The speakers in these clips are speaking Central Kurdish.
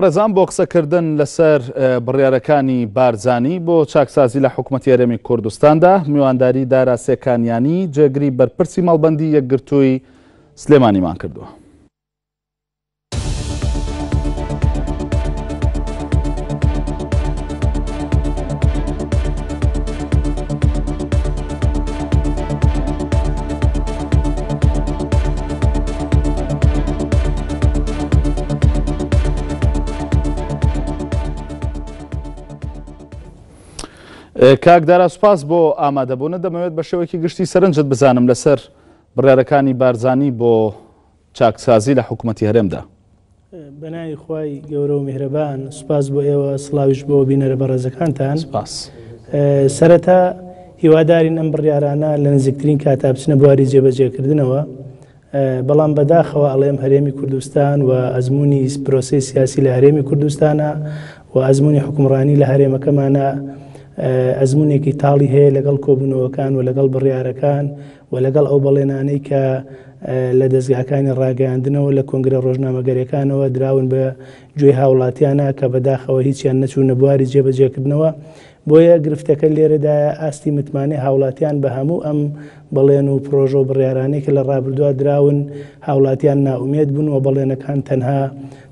ڕێزان بۆ قسەکردن لەسەر بڕیارەکانی بارزانی بۆ چاکسازی لە حکومەتی هەرێمی کوردستاندا میوانداری دارا سێکانیانی جێگری بەرپرسی مەڵبەندی یەکگرتووی سلێمانیمان کردووە. کاک دارا سوپاس بۆ ئامادەبوونت دەمەوێت بە شێوەیەکی گشتی سەرنجت بزانم لەسەر بڕیارەکانی بارزانی بۆ چاکسازی لە حکوومەتی هەرێمدا. بەناوی خوای گەورە و میهرەبان سوپاس بۆ ئێوە سڵاویش بۆ بینەرە بەڕێزەکانتان. سوپاس. سەرەتا هیوادارین ئەم بڕیارانە لە نزیکترین کاتا بچنە بواری جێبەجێکردنەوە بەڵام بەداخەوە ئەڵێم هەرێمی کوردستان و ئەزموونی پرۆسەی سیاسی لە هەرێمی کوردستانە و ئەزموونی حکومڕانی لە هەرێمەکەمانە ئەزموونێکی تاڵی هەیە لەگەڵ کۆبوونەوەکان و لەگەڵ بڕیارەکان و لەگەڵ ئەو بەڵێنانەی کە لە دەزگاکانی ڕاگەیاندنەوە لە کۆنگرە ڕۆژنامەگەریەکانەوە دراون بە گوێی هاوڵاتیانە کە بەداخەوە هیچیان نەچوونە بواری جێبەجێکردنەوە بۆیە گرفتەکە لێرەدایە ئاستی متمانەی هاوڵاتیان بە هەموو ئەم بەڵێن و پڕۆژە و بڕیارانەی کە لە ڕابردووە دراون هاوڵاتیان نائومێد بوون و بەڵێنەکان تەنها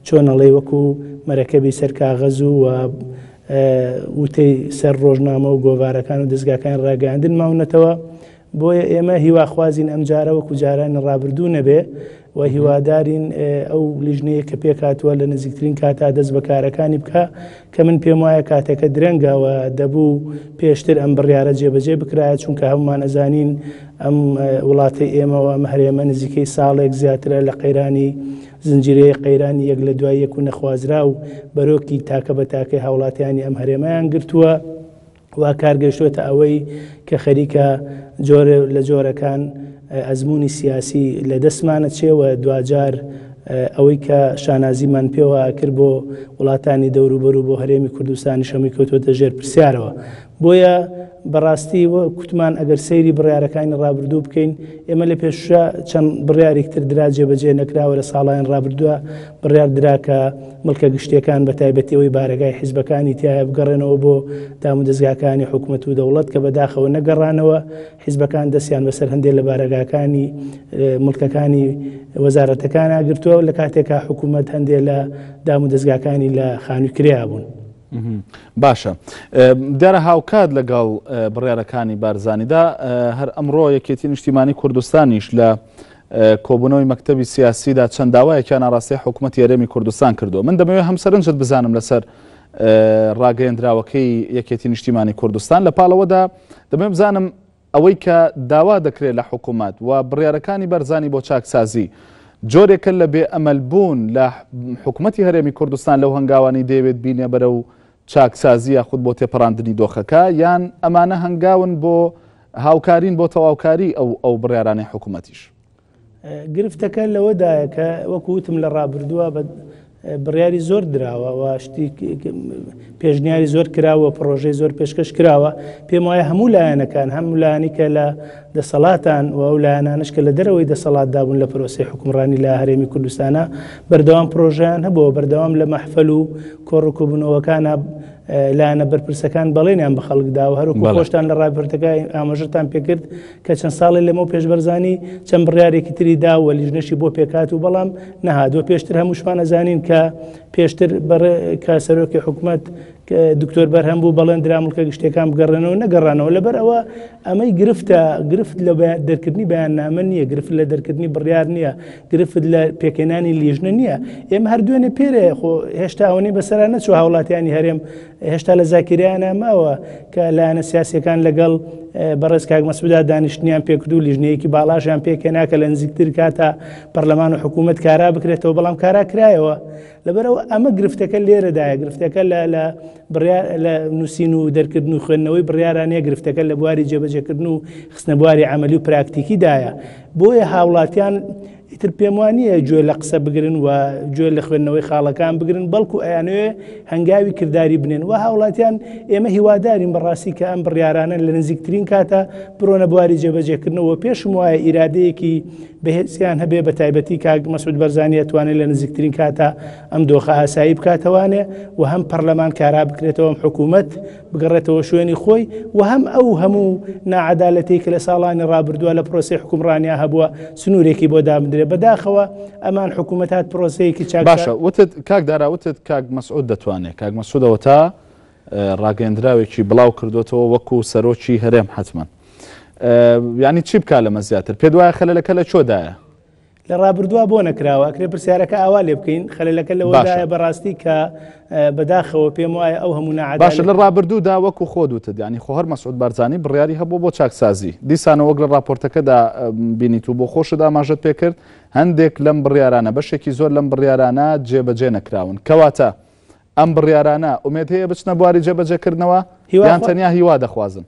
چۆن ئەڵێی وەکو مەرەکەبی سەر کاغەز و وتەی سەر ڕۆژنامە و گۆڤارەکان و دەزگاکانی ڕاگەیاندن ماونەتەوە. بۆیە ئێمە هیواخوازین ئەمجارە وەکو جارانی ڕابردوو نەبێ و هیوادارین ئەو لیژنەیە کە پێکهاتووە لە نزیکترین کاتا دەست بە کارەکانی بکا کە من پێم وایە کاتەکە درەنگە و دەبوو پێشتر ئەم بڕیارە جێبەجێ بکرایە چونکە هەمومان ئەزانین ئەم وڵاتەی ئێمە و ئەم هەرێمە نزیکەی ساڵێک زیاترە لە قەیرانی زنجیرەیە قەیرانی یەک لە دوای یەک و نەخوازراو بەرۆکی تاکە بە تاکەی هاوڵاتیانی ئەم هەرێمەیان گرتووە. وا کار گەیشتۆتە ئەوەی کە خەریکە جۆرێ لە جۆرەکان ئەزموونی سیاسی لە دەستمان ئەچێ و دواجار ئەوەی کە شانازیمان پێوە ئەکرد بۆ وڵاتانی دەوروبەر و بۆ هەرێمی کوردستانیش هەمووی کەوتۆتە ژێر پرسیارەوە. بۆیە بەڕاستی کوتمان ئەگەر سەیری بڕیارەکانی ڕابردوو بکەین ئێمە لە پێشوشا چەند بڕیارێک تر درا جێبەجێ نەکراوە لە ساڵانی ڕابردووە بڕیار درا کە مڵکە گشتیەکان بە تایبەتی ئەوەی بارەگای حیزبەکانی تیایە بگەڕێنەوە بۆ دامودەزگاکانی حکومەت و دەوڵەت کە بەداخەوە نەگەڕانەوە، حیزبەکان دەستیان بەسەر هەندێک لە بارەگاکانی مڵکەکانی وەزارەتەکانا گرتووە لە کاتێکا حکومەت هەندێک لە دامودەزگاکانی لە خانووی کرێیا بوون. باشە دیارە هاوکات لەگەڵ بڕیارەکانی بارزانیدا هەر ئەمڕۆ یەکێتی نیشتیمانی کوردستانیش لە کۆبوونەوەی مەکتەبی سیاسیدا چەند داوایەکیان ئاڕاستەی حکومەتی هەرێمی کوردستان کردووە. من دەمەوێت هەم سەرنجت بزانم لەسەر ڕاگەیەندراوەکەی یەکێتی نیشتیمانی کوردستان لە پاڵەوەدا دەمەوێت بزانم ئەوەی کە داوا دەکرێت لە حکوومەت و بڕیارەکانی بەرزانی بۆ چاکسازی جۆرێکە لە بێ ئەمەل بوون لە حکوومەتی هەرێمی کوردستان لەو هەنگاوانی دەیەوێت بینێ بەرەو چاکسازی یاخود بۆ تێپەڕاندنی دۆخەکە یان ئەمانە هەنگاون بۆ هاوکارین بۆ تەواوکاری ئەو ئەو بڕیارانەی حکوومەتیش. گرفتەکە لەوەدایە کە وەکو وتم لە ڕابردووە بە بڕیاری زۆر دراوە و شتی پێشنیاری زۆر کراوە پرۆژەی زۆر پێشکەش کراوە پێم وایە هەموو لایەنەکان هەموو لایەنی کە لە دەسەڵاتان و ئەو لایەنانش کە لە دەرەوەی دەسەڵاتدا بوون لە پرۆسەی حکومڕانی لە هەرێمی کوردستانە بەردەوام پرۆژیان هەبووە بەردەوام لە مەحفەل و کۆڕ و کۆبوونەوەکانە لایەنە بەرپرسەکان بەڵێنیان بە خەڵک داوە هەروەکو خۆشتان لە ڕاپۆرتەکە ئاماژەتان پێکرد کە چەند ساڵێ لەمەو پێش بەرزانی چەند بڕیارێکی تری دا و لیژنەشی بۆ پێکات و بەڵام نەهاتووە پێشتر هەمووشمان ئەزانین کە پێشتر کە سەرۆکی حکومەت دکتۆر بەرهەم بوو بەڵێن درا مڵکە گشتیەکان بگەڕێنەوە نەگەڕانەوە لەبەر ئەوە ئەمەی گرفتە گرفت لە دەرکردنی بەیاننامە نییە گرفت لە دەرکردنی بڕیار نییە گرفت لە پێکهێنانی لیژنە نییە ئێمە هەر دوێنێ پێرێ خۆ هێشتا ئەوەنەی بەسەرا نەچوو هاوڵاتیانی هەرێم هێشتا لە زاکیرەیانە ماوە کە لایەنە سیاسیەکان لەگەڵ بەڕێز کاک مەسعودا دانیشتنیان پێکرد و لیژنەیەکی باڵاشیان پێکهێنا کە لە نزیکتر کاتا پەرلەمان و حکوومەت کارا بکرێتەوە بەڵام کارا کرایەوە لەبەرئەوە ئەمە گرفتەکە لێرەدایە، گرفتەکە لە لە بڕیار لە نووسین و دەرکردن و خوێندنەوەی بڕیارا نییە، گرفتەکە لە بواری جێبەجێکردن و خستنە بواری عەمەلی و پراکتیکیدایە. بۆیە هاوڵاتیان ئیتر پێم وا نییە گوێ لە قسە بگرن و گوێ لە خوێندنەوەی خاڵەکان بگرن، بەڵکو ئەیانەوێ هەنگاوی کرداری بنێن و هاوڵاتیان ئێمە هیوادارین بەڕاستی کە ئەم بڕیارانە لە نزیکترین کاتە بڕۆنە بواری جێبەجێکردنەوە پێشم وایە ئیرادەیەکی بەهێزیان هەبێ بە تایبەتی کاک مەسعود بەرزانی ئەتوانێت لە نزیکترین کاتە ئەم دۆخە ئاسایی بکاتەوانێ و هەم پەرلەمان کارا بکرێتەوە هەم حکوومەت بگەڕێتەوە شوێنی خۆی و هەم ئەو هەموو ناعەدالەتەی کە لە ساڵانی ڕابردووە لە پرۆسەی حوکمڕانیا هەبووە سنوورێکی بۆ دابندرێ. بەداخەوە ئەمان حکوومەت هات پرۆسەیەکی چاک باشە وتت کاک دارا وتت کاک مەسعود دەتوانێ کاک مەسعود ئەوەتا ڕاگەیەندراوێکی بڵاو کردوێتەوە وەکو سەرۆکی هەرێم حتمما ینی چی بکا لەمە زیاتر پێ دوایە خەلەلەکە لە چۆدایە؟ لە ڕابردووە بۆ نەکراوە ئەکرێ پرسیارەکە ئاوا لێ بکەین خەلەلەکە لەوەدایە بەڕاستی کە بەداخەوە پێم وایە ئەو هەموو ناعەدالەتی باشە لە ڕابردوودا وەکو خۆت وتت یانی خۆ هەر مەسعود بارزانی بڕیاری هەبوو بۆ چاکسازی دیسانەوە وەک لە ڕاپۆرتەکەدا بینیت و بۆ خۆشت ئاماژەت پێکرد هەندێک لەم بڕیارانە بەشێکی زۆر لەم بڕیارانە جێبەجێ نەکراون کەواتە ئەم بڕیارانە ئومێد هەیە بچنە بواری جێبەجێکردنەوە یان تەنیا هیوا دەخوازن؟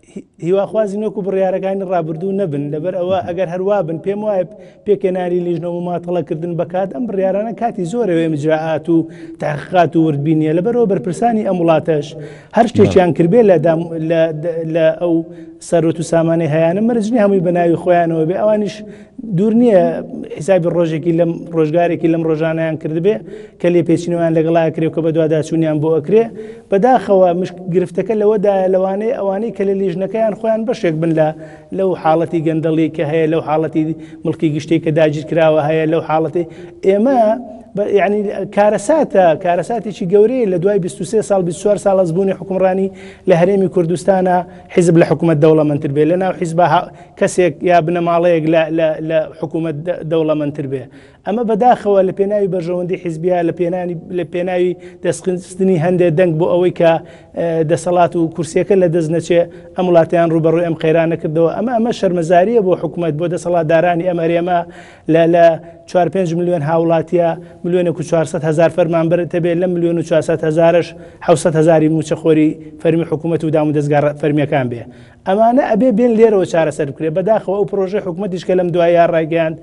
هیواخوازین وەکو بڕیارەکانی ڕابردوو نەبن، لەبەر ئەوە ئەگەر هەر وابن پێم وایە پێکهێنانی لیژنە و موماتەڵەکردن بە کات ئەم بڕیارانە کاتی زۆرە ئیجرائات و تەحقیقات و وردبینیە، لەبەرئەوە بەرپرسانی ئەم وڵاتەش هەر شتێکیان کردبێ لە ئەو سەروەت و سامانەی هەیانە مەرج نییە هەمووی بە ناوی خۆیانەوە بێ، ئەوانیش دوور نییە حیسابی ڕۆژێکی لەم ڕۆژگارێکی لەم ڕۆژانیان کردبێ کە لێپێچینەوەیان لەگەڵا ئەکرێ و کە بەدواداچوونیان بۆ ئەکرێ بەداخەوە مش گرفتەکە لەوەدایە لەوانەیە ئەوانەی کە لە لیژنەکەیان خۆیان بەشێک بن لە لەو حاڵەتی گەندەڵی کە هەیە لەو حاڵەتی مڵکی گشتی کە داگیرکراوە هەیە لەو حاڵەتی ئێمە یعنی کارەساتە کارەساتێکی گەورەیە لە دوای 23 ساڵ 24 ساڵ ئەزموونی حکومڕانی لە هەرێمی کوردستانە حیزب لە حکوومەت دەوڵەمەندتر بێ لە ناو حیزب کەسێک یا بنەماڵەیەک لە لە لە حکوومەت دەوڵەمەندتر بێ. ئەمە بەداخەوە لە پێناوی بەرژەوەندی حیزبیە، لە پێنانی لە پێناوی دەستخستنی هەندێ دەنگ بۆ ئەوەی کە دەسەڵات و کورسیەکە لە دەست نەچێ، ئەم وڵاتەیان ڕووبەڕووی ئەم قەیرانە کردەوە. ئەمە ئەمە شەرمەزارییە بۆ حکوومەت، بۆ دەسەڵاتدارانی ئەم هەرێمە لە لە چوار پێنج ملیۆن هاوڵاتیە، ملیۆنێک و 400 هەزار فەرمانبەرت هەبێ، لەم ملیۆن و 400 هەزارەش 700 هەزاری مووچەخۆری فەرمی حکوومەت و دامودەزگا فەرمییەکان بێ. ئەمانە ئەبێ بێن لێرەوە چارەسەر بکرێت بەداخەوە ئەو پرۆژەی حکومەتیش کە لەم دوایە ڕایگەیاند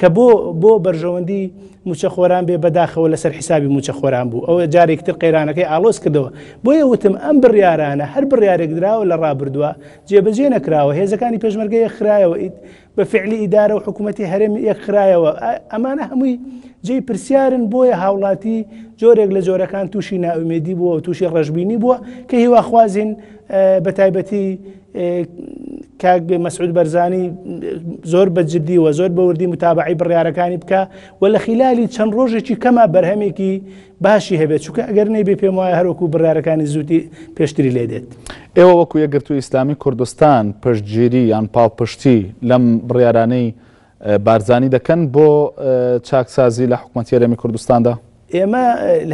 کە بۆ بۆ بەرژەوەندی موچەخۆران بێ بەداخەوە لەسەر حیسابی موچەخۆران بوو ئەوە جارێکتر قەیرانەکەی ئاڵۆز کردەوە بۆیە وتم ئەم بڕیارانە هەر بڕیارێک دراوە لە ڕابردووە جێبەجێ نەکراوە هێزەکانی پێشمەرگە یەکخرایەوە بە فعلی ئیدارە و حکوومەتی هەرێم یەکخرایەوە ئەمانە هەمووی جێی پرسیارن بۆیە هاوڵاتی جۆرێک لە جۆرەکان تووشی نائومێدی بووە و تووشی ڕەشبینی بووە کە هیواخوازین بە تایبەتی کاک مەسعود بەرزانی زۆر بە جدی و زۆر بە وردی متابعی بڕیارەکانی بکە و لە خلالی چەند ڕۆژێکی کەمە بەرهەمێکی باشی هەبێت چونکە ئەگەر نەیبێ پێم وایە هەروەکو بڕیارەکانی زووتی پێشتری لێ دێت. ئێوە وەکو یەکگرتووی ئیسلامی کوردستان پشتگیری یان پاڵپشتی لەم بڕیارانەی بارزانی دەکەن بۆ چاکسازی لە حکومەتی هەرێمی کوردستاندا؟ ئێمە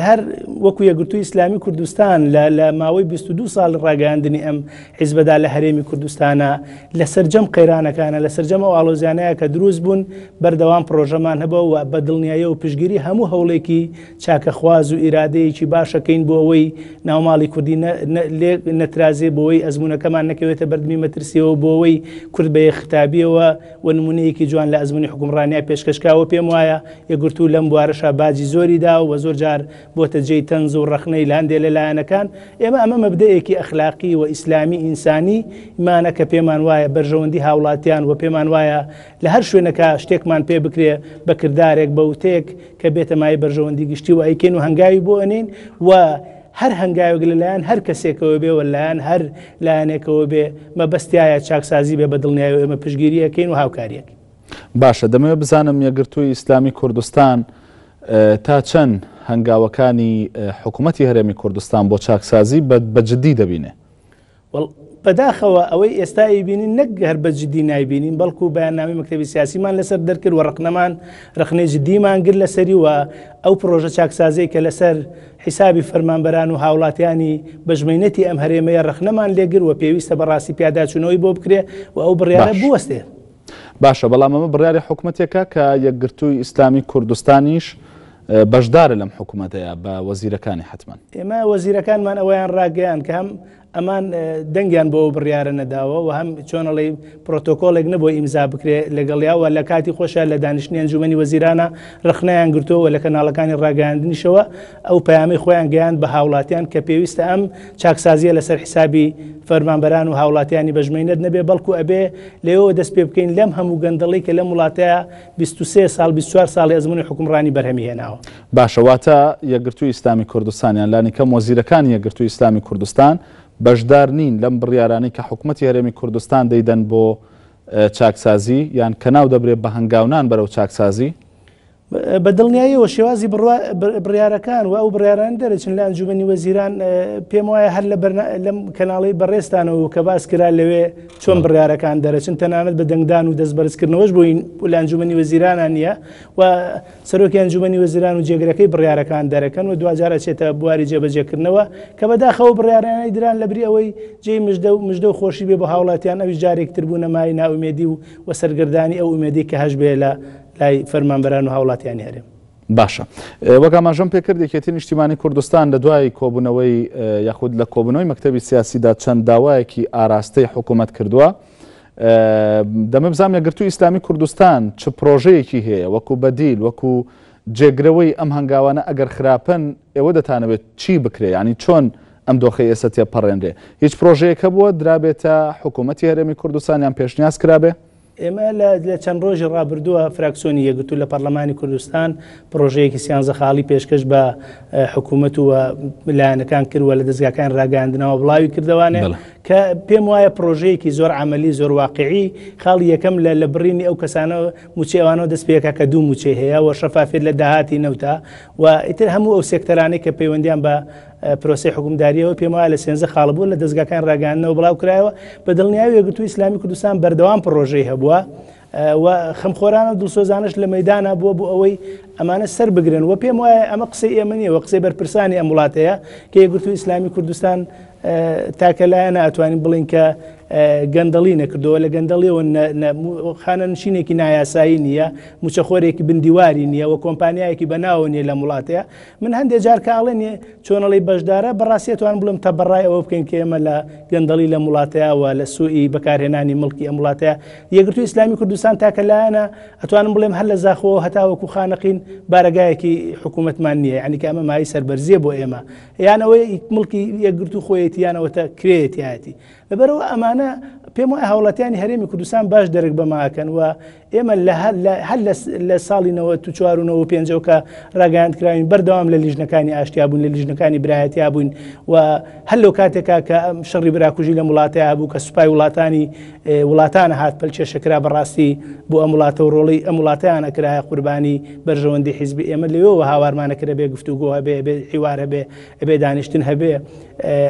هەر وەکو یەکگرتووی ئیسلامی کوردستان لە ماوەی 22 ساڵ ڕاگەیاندنی ئەم حیزبەدا لە هەرێمی کوردستانە لە سەرجەم قەیرانەکانە لە سەرجەم ئەو ئاڵۆزیانەیە کە دروست بوون بەردەوام پڕۆژەمان هەبووە و بە دڵنیاییەوە پشتگیری هەموو هەوڵێکی چاکەخواز و ئیرادەیەکی باشەکەین بۆ ئەوەی ناوماڵی کوردی لێ نەترازێ بۆ ئەوەی ئەزموونەکەمان نەکەوێتە بەردمی مەترسیەوە بۆ ئەوەی کورد بە یەکختابیەوە و نمونەیەکی جوان لە ئەزموونی حوکمڕانیا پێشکەشکا و پێم وایە یەکگرتوو لەم بوارەشا باجی زۆری دا و زۆر جار بۆتە جێی تەنز و ڕەخنەی لە هەندێ لە لایەنەکان، ئێمە ئەمە مەبدەئێکی ئەخلاقی و ئیسلامی ئینسانی مانە کە پێمان وایە بەرژەوەندی هاوڵاتیان و پێمان وایە لە هەر شوێنەکا شتێکمان پێ بکرێ بە کردارێک بە وتەیەک کە بێتە مایەی بەرژەوەندی گشتی و ئەیکەین و هەنگاوی بۆ ئەنێین و هەر هەنگاوێک لە لایەن هەر کەسێکەوە بێ و لایەن هەر لایەنێکەوە بێ مەبەستیایە چاکسازی بێ بە دڵنیایەوە ئێمە پشتگیری ئەکەین و هاوکاری ئەکەین. باشە دەمەوێت بزانم یەکگرتووی ئیسلامی کوردستان تا چەند هەنگاوەکانی حکوومەتی هەرێمی کوردستان بۆ چاکسازی بە جددی دەبینێ؟ بەداخەوە ئەوەی ئێستا ئەیبینین نەک هەر بە جدی نایبینین بەڵکو بەیاننامەی مەکتەبی سیاسیمان لەسەر دەرکرد و ڕقنەمان ڕخنەی جدیمان گرت لەسەری و ئەو پرۆژە چاکسازیەی کە لەسەر حیسابی فەرمانبەران و هاوڵاتیانی بەژمەینەتی ئەم هەرێمەیە ڕخنەمان لێگر و پێویستە بەڕاستی پیاداچوونەوەی بۆ بکرێ و ئەو بڕیارە بوەستێ. باشە بەڵام ئەمە بڕیاری حکومەتێکە کە یەکگرتووی ئیسلامی کوردستانیش بەشدارە لەم حکومەتەیە بە وەزیرەکانی حتمما. ئێمە وەزیرەکانمان ئەوەیان ڕاگەیان کە هەم ئەمان دەنگیان بۆ ئەو بڕیارە نەداوە و هەم چۆنەڵی پرۆتۆکۆڵێک نەبووە ئیمزا بکرێ لەگەڵیا و لە کاتی خۆشە لە دانیشتنی ئەنجومەنی وەزیرانە ڕەخنەیان گرتووە و لە کەناڵەکانی ڕاگەیاندنیشەوە ئەو پەیامەی خۆیان گەیاند بە هاوڵاتیان کە پێویستە ئەم چاکسازیە لەسەر حیسابی فەرمانبەران و هاوڵاتیانی بەژمەینەت نەبێ بەڵکو ئەبێ لەوێوە دەست پێ بکەین لەم هەموو گەندەڵی کە لەم وڵاتەیە 23 ساڵ 24 ساڵی ئەزموونی حوکمڕانی بەرهەمی هێناوە. باشە واتە یەکگرتووی ئیسلامی کوردستان یان لانیکەم وەزیرەکانی یەکگرتووی ئیسلامی کوردستان بەشدار نین لەم بڕیارانەی کە حکومەتی هەرێمی کوردستان دەیدەن بۆ چاکسازی یان کە ناو دەبرێ بە هەنگاونان بەرەو چاکسازی؟ بە دڵنیاییەوە شێوازی بڕیارەکان و ئەو بڕیارانە دەرەچن لە ئەنجومەنی وەزیران پێم وایە هەر لە لەم کەناڵی بەڕێزتانەوە کە باس کرا لەوێ چۆن بڕیارەکان دەرەچن تەنانەت بە دەنگدان و دەست بەرزکردنەوەش بۆین لە ئەنجومەنی وەزیرانە نییە و سەرۆکی ئەنجومەنی وەزیران و جێگرەکەی بڕیارەکان دەرەکەن و دواجار ئەچێتە بواری جێبەجێکردنەوە کە بەداخەوە بڕیارانەی دران لەبری ئەوەی جێی مژدە و مژدە و خۆشی بێ بۆ هاوڵاتیان ئەویش جارێک تر بوونە مایەی نائومێدی و و سەرگەردانی ئەو ئومێدەی کە هەشبێ لە لای فەرمانبەران و هاوڵاتیانی هەرێم. باشە وەک ئاماژەم پێکرد یەکێتی نیشتیمانی کوردستان لە دوای کۆبوونەوەی یاخود لە کۆبوونەوەی مەکتەبی سیاسیدا چەند داوایەکی ئاراستەی حکوومەت کردووە دەمە بزانم یەکگرتووی ئیسلامی کوردستان چ پرۆژەیەکی هەیە وەکو بەدیل وەکو جێگرەوەی ئەم هەنگاوانە ئەگەر خراپن ئێوە دەتانەوێت چی بکرێ ینی چۆن ئەم دۆخەی ئێستا تێپەڕێنرێ هیچ پرۆژەیەک هەبووە درابێتە حکوومەتی هەرێمی کوردستان یان پێشنیاز کرابێ؟ ئێمە لە چەند ڕۆژی ڕابردووە فراکسیۆنی یەکگرتوو لە پەرلەمانی کوردستان پڕۆژەیەکی سیانزە خاڵی پێشکەش بە حکوومەت و لایەنەکان کرد و لە دەزگاکان ڕاگەیاندنەوە بڵاوی کردەوانێ کە پێم وایە پڕۆژەیەکی زۆر عملی زۆر واقعی خاڵی یەکەم لە لە بڕینی ئەو کەسانە موچەی ئەوانەوە دەست پێکا کە دوو موچەی هەیە و شەفافیت لە داهاتی نەوتە و ئیتر هەموو ئەو سێکتەرانەی کە پەیوەندیان بە پرۆسەی حکومداریەوە پێم وایە لە سێنزە خاڵ بوو لە دەزگاکان ڕاگەیاندنەوە بڵاو کرایەوە بە دڵنیایی یەکگرتووی ئیسلامی کوردستان بەردەوام پڕۆژەی هەبووە و خەمخۆرانە و دڵسۆزانەش لە مەدانە بووە بۆ ئەوەی ئەمانە سەر بگرن و پێم وایە ئەمە قسەی ئێمە نییە و قسەی بەرپرسانی ئەم وڵاتەیە کە یەکگرتووی ئیسلامی کوردستان تاکە لایەنە ئەتوانین بڵین کە گەندەڵی نەکردەوە لە گەندەڵیەوە خانەنشینێکی نایاسایی نییە موچەخۆرێکی بندیواری نییە و کۆمپانیایەکی بەناوە نییە لەم وڵاتەیە من هەندێ جار کە ئەڵێن چۆن ئەڵێی بەشدارە بەڕاستی ئەتوانم بڵێم تەبەڕای ئەوە بکەین کە ئێمە لە گەندەڵی لەم وڵاتەیە و لە سوئی بەکارهێنانی مڵکی ئەم وڵاتەیە یەکگرتووی ئیسلامی کوردستان تاکە لایەنە ئەتوانم بڵێم هەر لە زاخۆوە هەتاوەکو خانەقین بارەگایەکی حکوومەتمان نییە یعنی کە ئەمە مایەی سەربەرزیە بۆ ئێمە یان ئەوەی مڵکی یەکگرتوو خۆیەتی یان ئەوەتە کرێیەتیایەتی لەبەرئەوە ئەمانە پێم وایە هاوڵاتیانی هەرێمی کوردستان باش دەرک بەمە ئەکەن و ئێمە هەر لە ساڵی 94 و 95 کە ڕاگەیاند کراوین بەردەوام لە لیژنەکانی ئاشتیا بوون لە لیژنەکانی برایەتیا بووین و هەر لەو کاتێکا کە شەڕی براکوژی لەم وڵاتەیا هەبوو کە سوپای وڵاتانی وڵاتانە هات پەلکێشەکرا بەڕاستی بۆ ئەم وڵاتە و ڕۆڵی ئەم وڵاتیان ئەکرایە قوربانی بەرژەوەندی حیزبی ئێمە لەوێوە هاوارمانە کرا بێ گفتوگۆ هەبێ بێ حیوار هەبێ ئەبێ دانیشتن هەبێ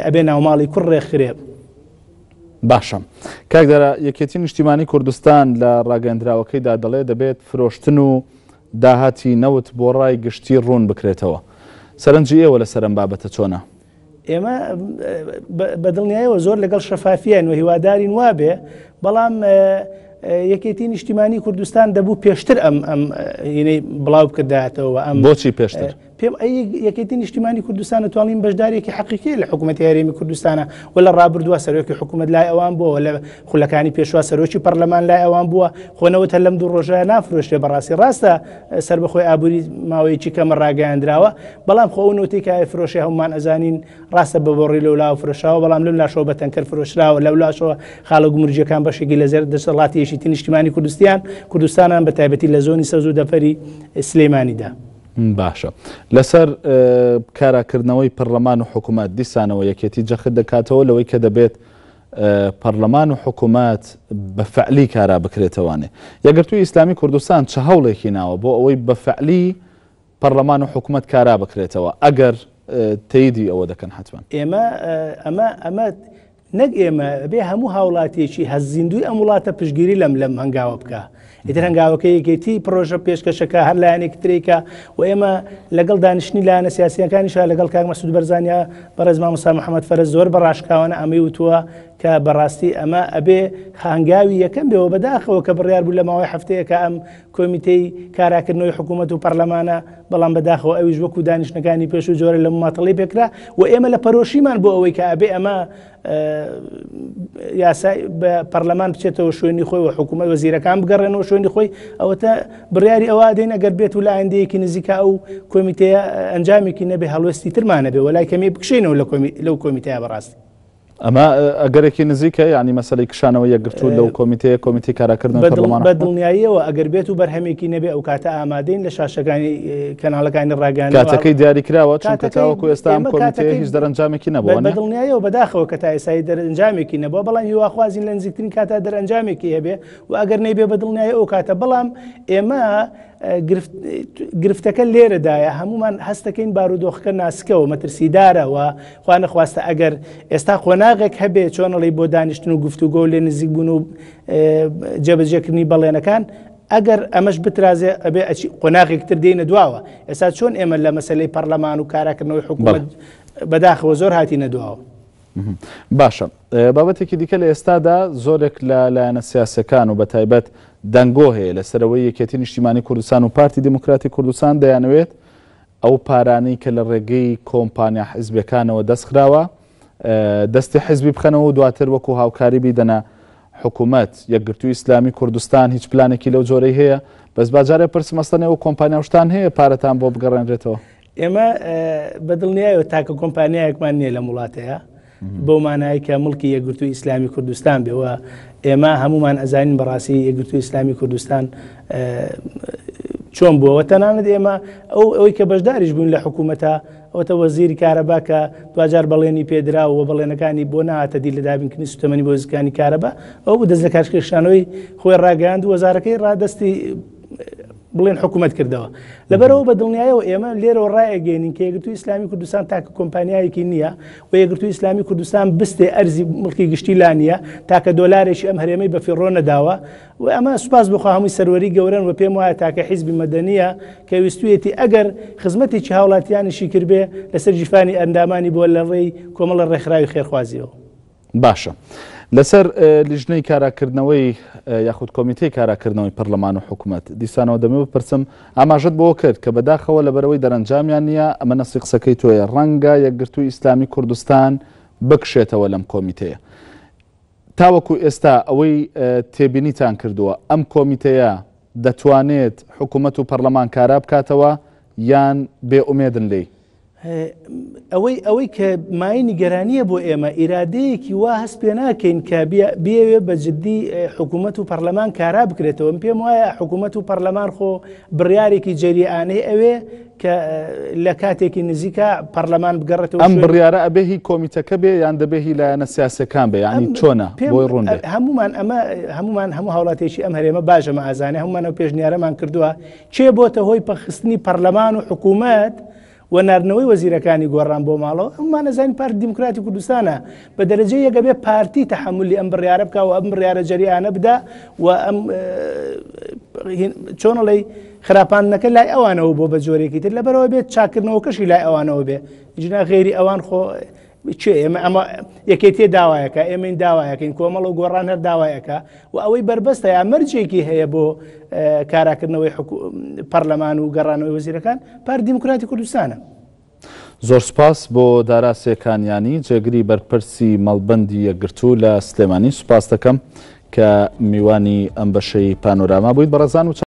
ئەبێ ناوماڵی کوڕ ڕێکخرێ. باشە کاک دارا یەکێتی نیشتیمانی کوردستان لە ڕاگەندراوەکەیدا دەڵێ دەبێت فرۆشتن و داهاتی نەوت بۆ ڕای گشتی ڕوون بکرێتەوە سەرنجی ئێوە لەسەر ئەم بابەتە چۆنە؟ ئێمە بە دڵنیایەوە زۆر لەگەڵ شەفافیان و هیوادارین وابێ بەڵام یەکێتی نیشتیمانی کوردستان دەبوو پێشتر ئەم ئەم بڵاو بکردایەتەوە ئەم بۆچی پێشتر؟ پێم ئەی یەکێتی نیشتیمانی کوردستان توانین بەشدارێکی حەقیقی لە حکوومەتی هەرێمی کوردستانە و لە ڕابردووە سەرۆکی حکوومەت لای ئەوان بووە لە خولەکانی پێشوا سەرۆکی پەرلەمان لای ئەوان بووە خۆنەوە هەر لەم دوو ڕۆژە نافرۆشرێ بەڕاستی ڕاستە سەربەخۆی ئابووری ماوەیەکی کەمە ڕاگەیاندراوە بەڵام خۆ ئەو نەوتەی کە ئەیفرۆشێ هەمومان ئەزانین ڕاستە بە بۆڕی لەولاوە فرۆشراوە بەڵام لەم لاشەوە بە تەنکەر فرۆشراوە لەو لاشەوە خاڵە گومرگیەکان بەشێکی لە زێر دەسەڵاتی یەکێتی نیشتیمانی کوردستان کوردستانان بە تایبەتی لە زۆنی سەوز و دەفەری سلێمانیدا. باشە لەسەر کاراکردنەوەی پەرلەمان و حکوومەت دیسانەوە یەکێتی جەخت دەکاتەوە لەوەی کە دەبێت پەرلەمان و حکوومەت بە فعلی کارا بکرێتەوانێ یەکگرتووی ئیسلامی کوردستان چ هەوڵێکی ناوە بۆ ئەوەی بە فعلی پەرلەمان و حکوومەت کارا بکرێتەوە ئەگەر تەیدی ئەوە دەکەن حتمما ئێمە ئەمە ئەمە نەک ئێمە ئەبێ هەموو هاوڵاتیەکی هەست زیندووی ئەم وڵاتە پشتگیری لەم لەم هەنگاوە بکا ئیتر هەنگاوەکە یەکێتی پرۆژە پێشکەشەکە هەر لایەنێکی ترێکە و ئێمە لەگەڵ دانیشتنی لایەنە سیاسیەکانیشا لەگەڵ کاک مەسعود بەرزانیا بەڕێز مامۆستا محەممەد فەرەج زۆر بە ڕاشکاوانە ئەمەی وتووە کە بەڕاستی ئەمە ئەبێ هەنگاوی یەکەم بێەوە بەداخەوە کە بڕیار بوو لە ماوەی هەفتەیەکە ئەم کۆمیتەی کاراکردنەوەی حکوومەت و پەرلەمانە بەڵام بەداخەوە ئەویش وەکو دانیشتنەکانی پێشوو جۆرە لە مماتەڵەی پێکرا و ئێمە لە پەرۆشیمان بۆ ئەوەی کە ئەبێ ئەمە یاسای بە پەرلەمان بچێتەوە شوێنی خۆی و حکوومەت وەزیرەکان بگەڕێنەوە شوێنی خۆی ئەوەتە بڕیاری ئەوە دێن ئەگەر بێت و لە ئایندەیەکی نزیکە ئەو کۆمیتەیە ئەنجامێکی نەبێ هەڵوێستی ترمانە بێ وەلای کەمی بکشینەوە لەو کۆمیتەیە بەڕاستی. ئەمە ئەگەرێکی نزیکە یانی مەسەلەی کشانەوەی یەکگرتوو لەو کۆمیتەیە کۆمیتەی کاراکردن پەرلەمان بە دڵنیاییەوە ئەگەر بێت و بەرهەمێکی نەبێ ئەو کاتە ئامادەین لە شاشەکانی کەناڵەکانی ڕاگەیاندن کاتەکەی دیاری کراوە چونکە تاوەکو ئێستا ئەم کۆمیتەیە هیچ دەرەنجامێکی نەبووە بە دڵنیاییەوە بەداخەوە کە تا ئێستا دەرەنجامێکی نەبووە بەڵام هیواخوازین لە نزیکترین کاتا دەرەنجامێکی هەبێ و ئەگەر نەیبێ بە دڵنیایی ئەو کاتە بەڵام ئێمە گرفتەکە لێرەدایە هەمومان هەستەکەین بارودۆخەکە ناسکەوە مەترسیدارە و خوانەخواستە ئەگەر ئێستا قۆناغێک هەبێ چۆنەڵی بۆ دانیشتن و گفتوگۆ لێ نزیک بوون و جێبەجێکردنی بەڵێنەکان ئەگەر ئەمەش بترازێ ئەبێ ئەچی قۆناغێک تر دێنە دواوە ئێستا چۆن ئێمە لە مەسلەی پەرلەمان و کاراکردنەوەی حکوومەت بەداخەوە زۆر هاتینە دواوە. باشە بابەتێکی دیکە لە ئێستادا زۆرێک لە لایەنە سیاسەکان و بەتایبەت دەنگۆ هەیە لەسەرەوەی یەکێتی نیشتیمانی کوردستان و پارتی دیموکراتی کوردستان دەیانەوێت ئەو پارانەی کە لە ڕێگەی کۆمپانیا حزبەکانەوە دەستخراوە دەستی حزبی بخەنەوە و دواتر وەکو هاوکاری بیدەنە حکوومەت یەکگرتوو ئیسلامی کوردستان هیچ پلانێکی لەو جۆرەی هەیە بەس باجارێ پرسم ئەسڵەن ئێوە کۆمپانیا و شتان هەیە پارەتان بۆ بگەڕێنرێتەوە؟ ئێمە بە دڵنیایەوە تاکە کۆمپانیایەکمان نییە لەم وڵاتەیە بەو مانای کە مڵکی یەکگرتووی ئیسلامی کوردستان بێ و ئێمە هەمومان ئەزانین بەڕاستی یەکگرتووی ئیسلامی کوردستان چۆن بووەوە تەنانەت ئێمە ئەو ئەوەی کە بەشداریش بوون لە حکوومەتە ئەوتە وەزیری کارەبا کە دواجار بەڵێنی پێدرا و بەڵێنەکانی بۆ نهاتە دی لە دابینکردنی سوتەمەنی بۆ زکانی کارەبا ئەو بوو دەست لە کارکێشانەوەی خۆی ڕاگەیاند و وەزارەکەی ڕادەستی بڵێن حکوومەت کردەوە لەبەرەوە بە دڵنیایەوە ئێمە لێرەوە ڕایەگەێنین کە یەکگرتووی ئیسلامی کوردستان تاکە کۆمپانیایەکی نییە و یەکگرتووی ئیسلامی کوردستان بستێ ئەرزی مڵکی گشتی لا نییە تاکە دۆلارێکی ئەم هەرێمەی بە فیڕۆ نەداوە و ئەمە سوپاس بخوا هەمووی سەروەری گەورەن و پێم وایە تاکە حیزبی مەدەنیە کە ویستویەتی ئەگەر خزمەتێکی هاوڵاتیانیشی کردبێ لەسەر گیرفانی ئەندامانی بووە لە ڕێی کۆمەڵە ڕێکخراوی خێرخوازیەوە. باشە لەسەر لیژنەی کاراکردنەوەی یاخود کۆمیتەی کاراکردنەوەی پەرلەمان و حکومەت دیسانەوە دەمێ بپرسم ئاماژەت بۆ کرد کە بەداخەوە لەبەرەوەی دەرەنجامیان نییە ئەمە نەسی قسەکەی تۆیە ڕەنگە یەکگرتووی ئیسلامی کوردستان بکشێتەوە لەم کۆمیتەیە تاوەکو ئێستا ئەوەی تێبینیتان کردووە ئەم کۆمیتەیە دەتوانێت حکوومەت و پەرلەمان کارا بکاتەوە یان بێ ئومێدن لێی؟ ئەوەی ئەوەی کە مایەی نیگەرانییە بۆ ئێمە ئیرادەیەکی وا هەست پێ ناکەین کە بیەوێ بە جددی حکوومەت و پەرلەمان کارا بکرێتەوە من پێم وایە حکوومەت و پەرلەمان خۆ بڕیارێکی جەریئانەی ئەوێ کە لە کاتێکی نزیکە پەرلەمان بگەڕێتەوە ئەم بڕیارە ئەبێ هی کۆمیتەکە بێ یان دەبێ هی لایەنە سیاسەکان بێ یانی چۆنە بۆی ڕوون بێ هەمومان ئەمە هەمومان هەموو هاوڵاتێکی ئەم هەرێمە باشە ئەزانێ هەمومان ئەو پێشنیارەمان کردووە کێ بۆتە هۆی پەکخستنی پەرلەمان و حکوومەت و ناردنەوەی وەزیرەکانی گۆڕان بۆ ماڵەوە هەمومان ئەزانین پارتی دیموکراتی کوردستانە بە دەرەجەی یەک ئەبێ پارتی تەحەمولی ئەم بڕیارە بکا و ئەم بڕیارە جەریئانە بدا و ئەم چۆن ئەڵێی خراپاندنەکە لای ئەوانەوە بۆ بە جۆرێکی تر لەبەرەوە بێت چاکردنەوەکەشی لای ئەوانەوە بێ جنا غێری ئەوان خۆ کێ ئێمە ئەمە یەکێتیە داوایەکە ئێمەین داوایەکەین کۆمەڵ و گۆڕان هەر داوایەکە و ئەوەی بەربەستە یا مەرجێکی هەیە بۆ کاراکردنەوەی پەرلەمان و گەڕانەوەی وەزیرەکان پارتی دیموکراتی کوردستانە. زۆر سوپاس بۆ دارا سێکانیانی جێگری بەرپرسی مەڵبەندی یەکگرتوو لە سلێمانی سوپاس دەکەم کە میوانی ئەم بەشەی پانۆراما بوویت بەڕێزان و.